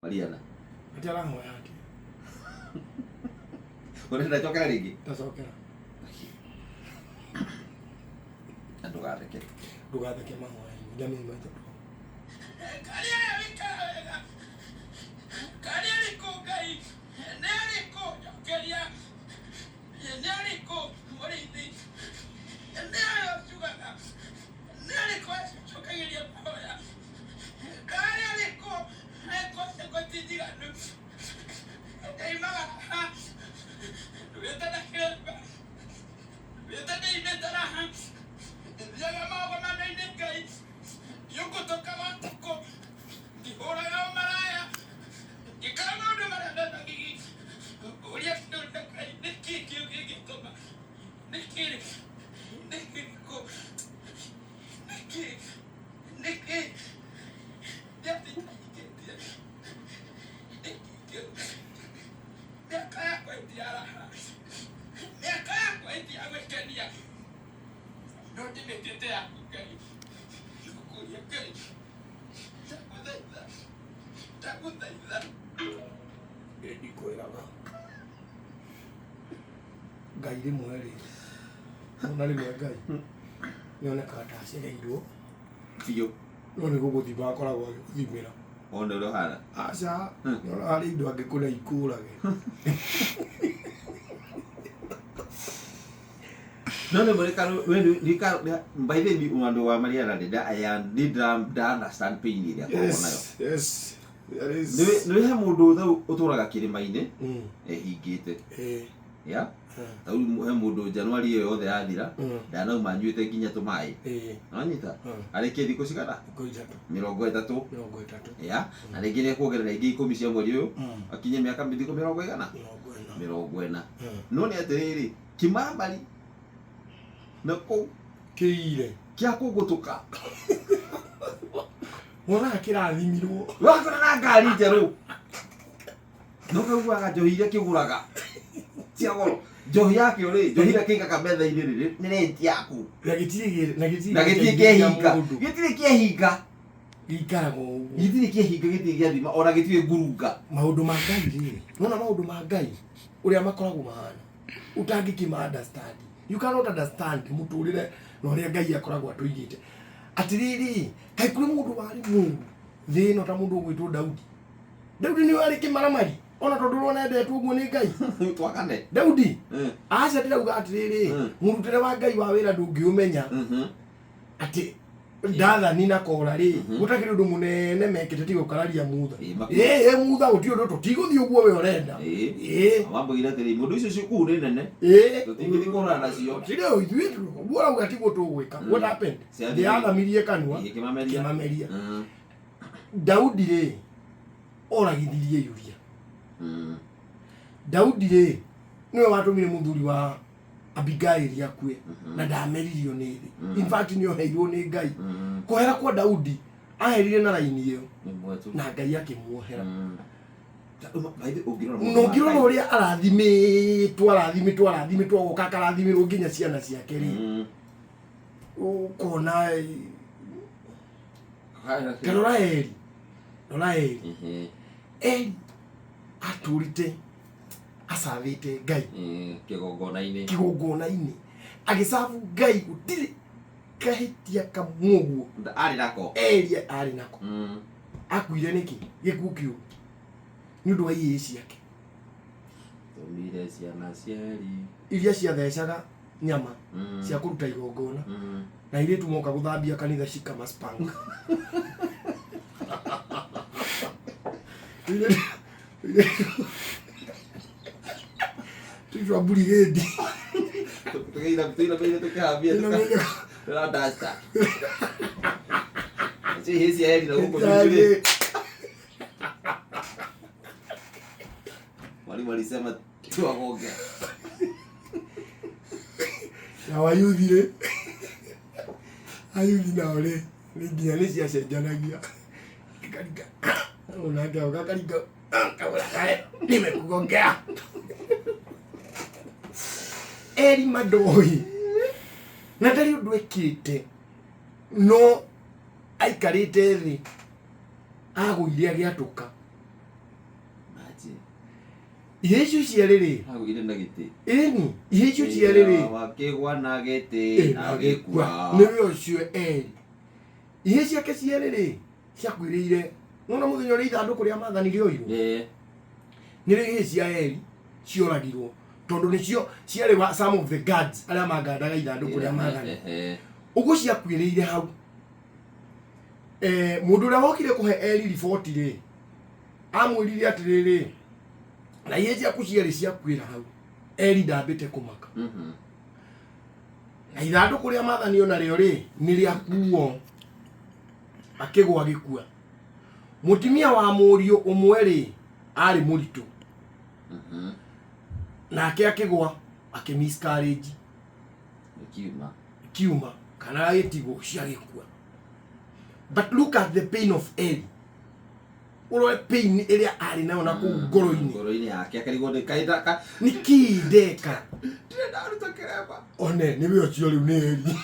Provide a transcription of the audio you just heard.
Mariana. Atĩ arahoya atĩ. Ũrenda njokera rĩngĩ? Ndacokera. Na ndũgatheke. Ndũgatheke mahoya-inĩ. Jamii maitũ. Karĩa wĩkaga wega. Karĩa arĩkũ Ngai? Nĩ arĩkũ njokeria? Nĩ arĩkũ mũrĩithi? Nĩ arĩa ũcugaga? Nĩ arĩkũ acokagĩria mahoya? Karĩa arĩkũ ekũ ti njiganu? Ndaimaga haha ndugĩte na kĩremba, ndugĩte ndĩimĩte raha, ndĩthiaga magomano-inĩ Ngai, ndiũkũtũkaga ũtukũ, ndihũraga ũmaraya, njĩkaga maũndũ marĩa mena gigi. Ũria kĩũria Ngai, nĩkĩ kĩu kĩngĩtũma? Nĩkĩ? Nĩkĩ kũ? Nĩkĩ? Nĩkĩ? Nĩ atĩ itahingĩtie. Nĩkĩ kĩu? Mĩaka yakwa ĩtiaraha. Mĩaka yakwa ĩtiagwĩkenia. No ndĩmĩtuĩte yaku Ngai. Ngũkũria Ngai. Ndagũthaitha. Ndagũthaitha. Ndikwĩraga Ngai rĩmwe rĩ, ona rĩmwe Ngai nĩ onekaga ta acereirwo Biũ. no nĩ gũgũthima akoragwo agĩgũthimĩra. Wone ũrĩa ũhana. Aca, nĩona harĩ indo angĩkũne ikũrage. No nĩ mũrĩ karo we nĩ karo by the way ũndũ wa Mariana ndĩ nĩ nda understand pain ĩrĩa akoragwo nayo. Yes, yes. There is. Nĩ he mũndũ thau ũtũraga kĩrĩma-inĩ ehingĩte. Ya? Tau he mũndũ Januari ĩyo yothe yathira ndanauma anyuĩte nginya tũmaĩ. Nĩwanyita? Arĩkie thikũ cigana? Thikũ ithatũ. 30. 30. Ya? Na rĩngĩ nĩ ekuongerera ingĩ 10 cia mweri ũyũ akinye mĩaka thikũ mĩrongo ĩgana? 40. 40. No nĩ atĩrĩrĩ, kĩmamari na kũu Kĩire. Kĩa kũgũtũka. Wonaga kĩrathimirwo. Wakora na ngari njerũ. No kaugaga njohi iria kĩgũraga cia goro. Njohi yakĩo rĩ, njohi ĩrĩa kĩigaga metha-inĩ rĩ, nĩ rent yaku. Na gĩtirĩ na gĩtirĩ Na gĩtirĩ kĩehinga. Gĩtirĩ kĩehinga. Gĩikaraga ũguo. Gĩtirĩ kĩehinga, gĩtirĩ gĩathima, ona gĩtirĩ ngurunga. Maũndũ ma Ngai rĩ, nĩwona maũndũ ma Ngai ũrĩa makoragwo mahana. Ũtangĩkĩma understand. You cannot understand mũtũrĩre na ũrĩa Ngai akoragwo atũigĩte. Atĩrĩrĩ, kaĩ kũrĩ mũndũ warĩ mũru thĩ ĩno ta mũndũ ũgwĩtwo Daudi? Daudi nĩwe arĩ kĩmaramari ona tondũ ũrona endetwo ũguo nĩ Ngai. Twakane. Daudi aca ndĩrauga atĩrĩrĩ, mũrutĩre wa Ngai wa wĩra ndũngĩũmenya. Atĩ Dathani na Kora rĩ, gũtakĩrĩ ũndũ mũnene mekĩte tiga gũkararia Mutha. Ĩĩ, Ĩĩ, ĩĩ, Mutha gũtirĩ ũndũ tũtigũthiĩ ũguo we ũrenda. Ĩĩ. Ĩĩ. Wambũire atĩrĩ, mũndũ icio ciĩ kũu nĩ nene. Ĩĩ. Tũtingĩthiĩ kũhũrana nacio. Tirĩ ithuĩ ũguo ũrauga tiguo tũgwĩka. What happened? Ciathiĩ. Thĩ yathamirie kanua. Ĩĩ, ĩkĩmameria. Ĩkĩmameria. Daudi rĩ, oragithirie Uria. Daudi rĩ, nĩwe watũmire mũthuri wa Abigaili akue na ndameririo nĩ thĩ. In fact nĩ oheirwo nĩ Ngai. Kũhera kwa Daudi aherire na raini ĩyo Nĩ mwetu. na Ngai akĩmuohera. By the way, ũngĩrora Na maũndũ ma ũngĩrora Ngai. ũrĩa arathimĩtwo arathimĩtwo arathimĩtwo agoka akarathimĩrwo nginya ciana ciake rĩ, ũkona ta rora Eli, rora Eli. Eli atũrĩte acathĩte Ngai Kĩgongona-inĩ. Kĩgongona-inĩ agĩcabu Ngai gũtirĩ kahĩtia kamwe ũguo Arĩ nako. Eli arĩ nako. Akuire nĩkĩ gĩkuũ kĩũru? Nĩ ũndũ wa ihĩĩ ciake. Tũmire ciana cia Eli. Iria ciathecaga nyama cia kũruta igongona na airĩtu moka gũthambia kanitha cikamaspang. Tũitwa burigĩndi. Tũinamĩire tũkĩhambia tũra duster. Icio ihĩĩ cia Eli na gũkũ juju rĩ. Mwalimu alisema tuwagonge. Na wayuthi rĩ, ayuthi nao rĩ, nĩ nginya nĩ ciacenjanagia. Karinga onake agoka karinga kagũra kae nimekugongea. Eri Madoi na ndarĩ ũndũ ekĩte no aikarĩte thĩ agũire agĩatũka. Ihĩ icio cierĩ rĩ, Agũire na gĩtĩ. Ĩni, ihĩ icio cierĩ rĩ, Wakĩgwa na gĩtĩ na gĩkua. Nĩwe ũcio Eli. Ihĩ ciake cierĩ rĩ, ciakuĩrĩire nona mũthenya ũrĩa ithandũkũ rĩa maathani rĩoirwo. Nĩrĩo ihĩ cia Eli cioragirwo tondũ nĩcio ciarĩ wa some of the guards arĩa mangandaga ithandũkũ rĩa maathani. Ũguo ciakuĩrĩire hau. Mũndũ ũrĩa wokire kũhe Eli riboti rĩ, amwĩrire atĩrĩrĩ, na ihĩ ciaku cierĩ ciakuĩra hau. Eli ndambĩte kũmaka. Na ithandũkũ rĩa maathani ona rĩo rĩ, nĩ rĩakuo, akĩgwa agĩkua. Mũtumia wa mũriũ ũmwe rĩ, arĩ mũritũ. Nake akĩgwa, akĩ miscarriage. Gĩkiuma. Kiuma kana agĩtigwo ciagĩkua. But look at the pain of Eli. Ũrore pain ĩrĩa arĩ nayo na kũu ngoro-inĩ. Ngoro-inĩ yake akarigwo nĩ kaĩ nĩ kĩ ndeka? Ndirĩ ndaruta kĩremba. One nĩwe ũcio rĩu nĩ Eli.